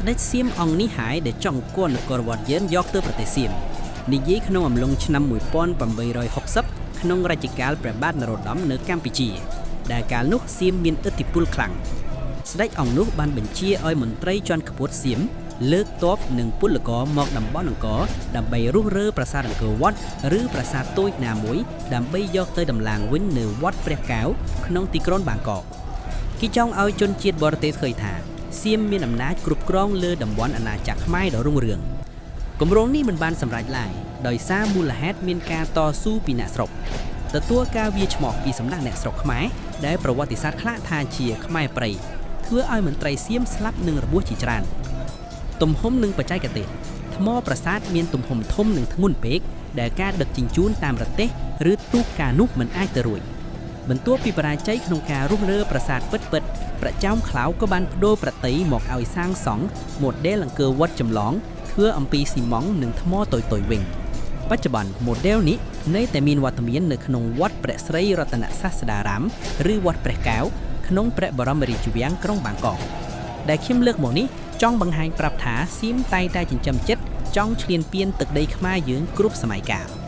ស្ដេចសៀមអង្គនេះហើយដែលចង់គន់នគរវត្តយើងយកទៅប្រទេសសៀមនិយាយក្នុងអំឡុងឆ្នាំ1860ក្នុងរជ្ជកាលព្រះបាទនរោត្តមនៅកម្ពុជា ដែលកាលនោះសៀមមានឥទ្ធិពលខ្លាំងស្ដេចអង្គនោះបានបញ្ជាឲ្យមន្ត្រីជាន់ខ្ពស់សៀមលើកទ័ពនិងពលករមកតំបន់អង្គរដើម្បីរុះរើប្រាសាទអង្គរវត្តឬប្រាសាទតូចណាមួយដើម្បីយកទៅដំឡើងវិញនៅវត្តព្រះកែវក្នុងទីក្រុងបាងកក គេចង់ឲ្យជនជាតិបរទេសឃើញថាសៀមមានអំណាចគ្រប់គ្រងលើតំបន់អាណាចក្រខ្មែរដ៏រុងរឿងគម្រោងនេះមិនបានសម្រេចឡើយដោយសារមូលហេតុមានការតស៊ូពីអ្នកស្រុកទទួលការវាយឆ្មោះពីសំណាក់អ្នកស្រុកខ្មែរដែលប្រវត្តិសាស្ត្រខ្លះថាជាខ្មែរព្រៃធ្វើឲ្យមន្ត្រីសៀមស្លាប់និងរបួសជាច្រើនទំហំនិងបច្ចេកទេសថ្មប្រាសាទមានទំហំធំនិងធ្ងន់ពេកដែលការដឹកជញ្ជូនតាមរទេះឬទូកកាលនោះមិនអាចទៅរួច បន្ទាប់ពីបរាជ័យក្នុងការរុះរើប្រាសាទពិតពិតព្រះចោមខ្លោក៏បានបដូរប្រតិមកឲ្យសាងសង់ម៉ូដែលអង្គរវត្តចម្លងធ្វើអំពីស៊ីម៉ង់និងថ្មតូចៗវិញបច្ចុប្បន្នម៉ូដែលនេះនៅតែមានវត្តមាននៅក្នុងវត្តព្រះស្រីរតនសាស្តារាមឬវត្តព្រះកែវក្នុងព្រះបរមរាជវាំងក្រុងបាងកកដែលខ្ញុំលើកមកនេះចង់បង្ហាញប្រាប់ថាសៀមតែងតែចិញ្ចឹមចិត្តចង់ឈ្លានពានទឹកដីខ្មែរយើងគ្រប់សម័យកាល។